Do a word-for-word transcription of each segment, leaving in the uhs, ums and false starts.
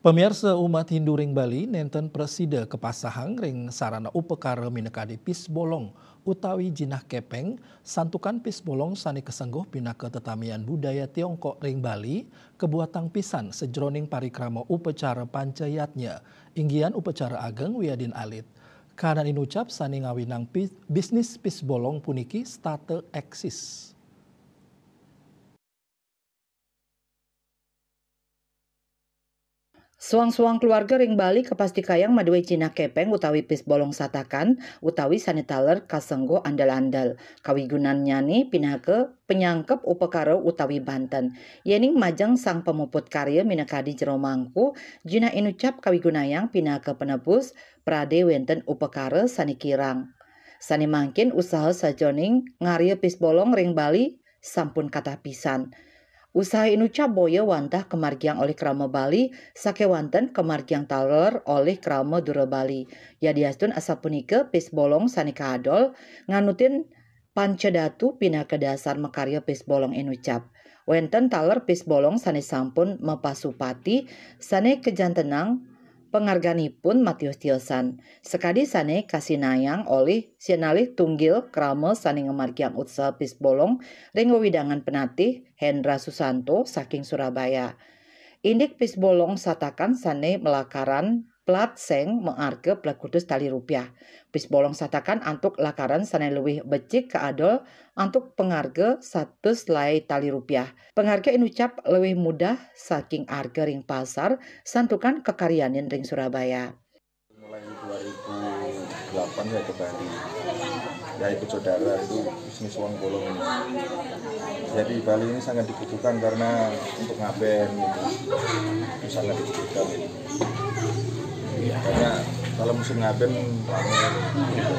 Pamiarsa, umat Hindu ring Bali nenten prasida kapasahang ring sarana upakara minakadi pisbolong utawi jinah kepeng, santukan pisbolong sane kasengguh pinaka tetamian budaya Tiongkok ring Bali, kabuatang pisan sajroning parikrama upacara panca yadnya, inggihan upacara ageng wiadin alit. Kanan inucap sane ngawinang pi-, bisnis pisbolong puniki setata eksis. Suang-suang keluarga ring Bali kapastikayang madue jinah kepeng utawi pisbolong satakan utawi sane taler kasengguh andel-andel. Kawigunannyane pinaka panyangkep upakara utawi banten. Yening majeng sang pamuput karya minakadi jero mangku, jinah inucap kawigunayang pinaka penebus prade wenten upakara sane kirang. Sane mangkin usaha sajeroning ngarya pisbolong ring Bali sampun katah pisan. Usaha inucap boya wantah kamargiang olih krama Bali, sakewanten kamargiang taler olih krama dura Bali. Yadiastun asapunika, pisbolong sane kaadol nganutin pancadatu pinaka dasar makarya pisbolong inucap. Wenten taler pisbolong sane sampun mapasupati, sane kajantenang pangarganipun matios-tiosan. Sakadi sane kasinahang olih sinalih tunggil krama sane ngamargiang usaha pisbolong ring wewidangan Penatih, Hendra Susanto saking Surabaya. Indik pisbolong satakan sane malakaran plat seng maarga plekutus tali rupiah. Pisbolong satakan antuk lakaran sane luwih becik kaadol antuk pangarga satus lai tali rupiah. Pangarga inucap luwih mudah saking arga ring pasar, santukan kakaryanin ring Surabaya. Mulai dua ribu delapan saya ke Bali. Ya, ikut saudara itu bisnis uang bolong ini. Jadi Bali ini sangat dibutuhkan karena untuk ngaben gitu. Itu sangat dibutuhkan. Karena kalau musim ngaben ramai gitu.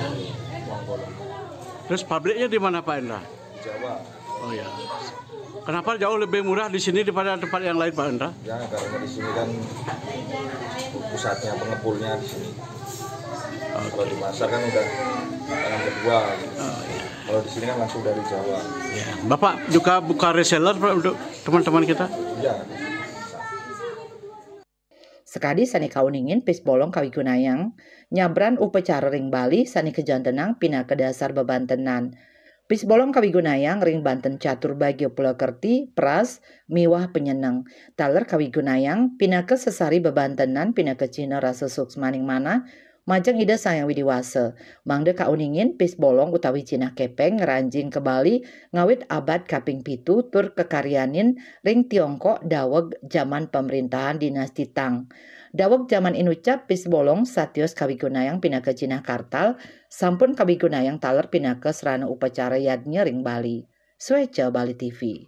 Uang bolong. Terus pabriknya di mana, Pak Hendra? Di Jawa. Oh ya. Kenapa jauh lebih murah di sini daripada tempat yang lain, Pak Hendra? Ya, karena di sini kan pusatnya, pengepulnya di sini. Kalau di pasar kan udah tangan kedua gitu. Oh, iya. Kalau di sini kan langsung dari Jawa. Ya. Bapak juga buka reseller, Pak, untuk teman-teman kita? Iya. Sakadi sane kauningin, pisbolong kawigunayang nyabran upacara ring Bali sane kajantenang pinaka dasar bebantenan. Pisbolong kawigunayang ring banten catur bagia pulakerti, pras, miwah panyeneng. Taler kawigunayang pinaka sesari bebantenan pinaka cihna rasa suksmaning manah majeng Ida Sang Hyang Widi Wasa. Mangda kauningin, pisbolong utawi jinah kepeng ngranjing ka Bali ngawit abad kaping pitu tur kakaryanin ring Tiongkok daweg jaman pamrentahan Dinasti Tang. Daweg jaman inucap, pisbolong satios kawigunayang pinaka jinah kartal, sampun kawigunayang taler pinaka sarana upacara yadnya ring Bali. Sueca, Bali T V.